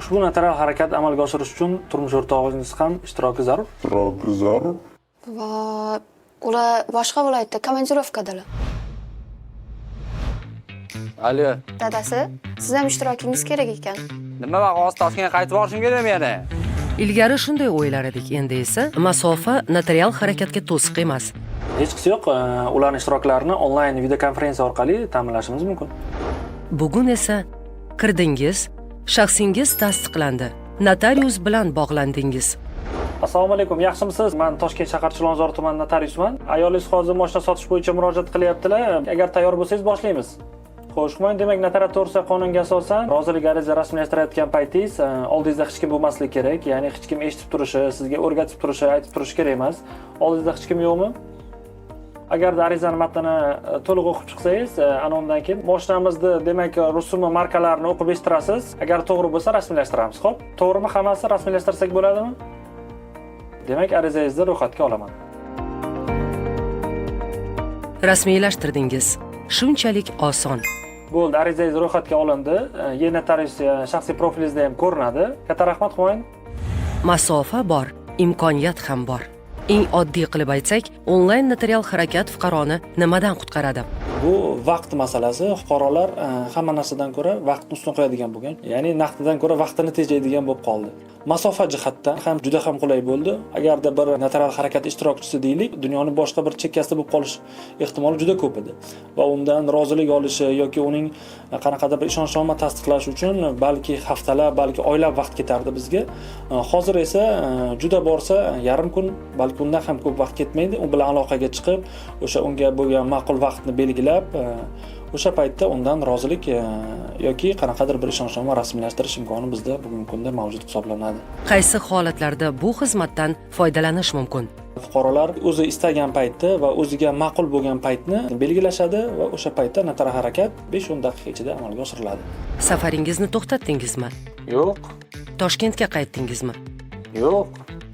Ushbu notarial harakat amalga oshirish uchun turmush o'rtog'ingiz ham ishtiroki zarur. Zarur. Va ular boshqa viloyatda komandirovkadalar. Alo. Dadasi, siz ham ishtirokingiz kerak ekan. Nima, man hozir Toshkentga qaytib borishim kerakmi yana? Ilgari shunday o'ylar edik, endi esa masofa notarial harakatga to'siq emas. Hechqisi yo'q, ularni ishtiroklarini onlayn videokonferensiya orqali ta'minlashimiz mumkin. Bugun esa kirdingiz, shaxsingiz tasdiqlandi, notarius bilan bog'landingiz. Assalomu alaykum, yaxshimisiz? Man Toshkent shahar Chilonzor tumani notariusman. Ayolingiz hozir moshina sotish bo'yicha murojaat qilyaptilar. Agar tayyor bo'lsangiz, boshlaymiz. Xo'sh, Humayun, demak, notariat to'g'risidagi qonunga asosan rozilik ariza rasmiylashtirayotgan paytingiz oldingizda hech kim bo'lmasligi kerak, ya'ni hech kim eshitib turishi, sizga o'rgatib turishi, aytib turishi kerak emas. Oldingizda hech kim yo'qmi? Agarda arizani matnini to'liq o'qib chiqsangiz, ana undan keyin moshinamizni, demak, rusumi, markalarini o'qib eshittirasiz. Agar to'g'ri bo'lsa, rasmiylashtiramiz. Xo'p, to'g'rimi hammasi, rasmiylashtirsak bo'ladimi? Demak, arizangizni ro'yxatga olaman. Rasmiylashtirdingiz. Shunchalik oson. Bo'ldi, arizangiz ro'yxatga olindi. E-notarius shaxsiy profilingizda ham ko'rinadi. Katta rahmat, Humayun. Masofa bor, imkoniyat ham bor. Eng oddiy qilib aytsak, onlayn notarial harakat fuqaroni nimadan qutqaradi? Bu vaqt masalasi. Fuqarolar hamma narsadan ko'ra vaqtni ustun qo'yadigan bo'lgan, ya'ni naqdidan ko'ra vaqtini tejaydigan bo'lib qoldi. Masofa jihatdan ham juda ham qulay bo'ldi. Agarda bir notarial harakat ishtirokchisi, deylik, dunyoni boshqa bir chekkasida bo'lib qolish ehtimoli juda ko'p edi va undan rozilik olishi yoki uning qanaqadir bir ishonchnoma tasdiqlash uchun balki haftalab, balki oylab vaqt ketardi bizga. Hozir esa juda borsa yarim kun, balki undan ham ko'p vaqt ketmaydi. U bilan aloqaga chiqib, o'sha unga bo'lgan ma'qul vaqtni belgilab, o'sha paytda undan rozilik yoki qanaqadir bir ishonchnoma rasmiylashtirish imkoni bizda bugungi kunda mavjud hisoblanadi. Qaysi holatlarda bu xizmatdan foydalanish mumkin? Fuqarolar o'zi istagan paytda va o'ziga ma'qul bo'lgan paytni belgilashadi va o'sha paytda notarial harakat 5-10 daqiqa ichida amalga oshiriladi. Safaringizni to'xtatdingizmi? Yo'q. Toshkentga qaytdingizmi? Yo'q.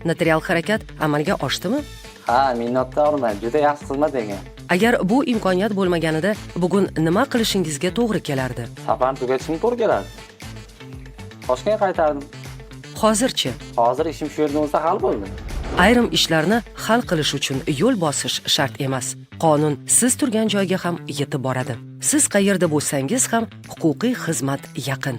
Notarial harakat amalga oshdimi? Ha, minnatdorman, juda yaxshi xizmat ekan. Agar bu imkoniyat bo'lmaganida bugun nima qilishingizga to'g'ri kelardi? Safarni tugatishim to'g'ri keladi. Toshkentga qaytardim. Hozirchi? Hozir ishim shu yerda bo'lsa hal bo'ldi. Ayrim ishlarni hal qilish uchun yo'l bosish shart emas. Qonun siz turgan joyga ham yetib boradi. Siz qayerda bo'lsangiz ham huquqiy xizmat yaqin.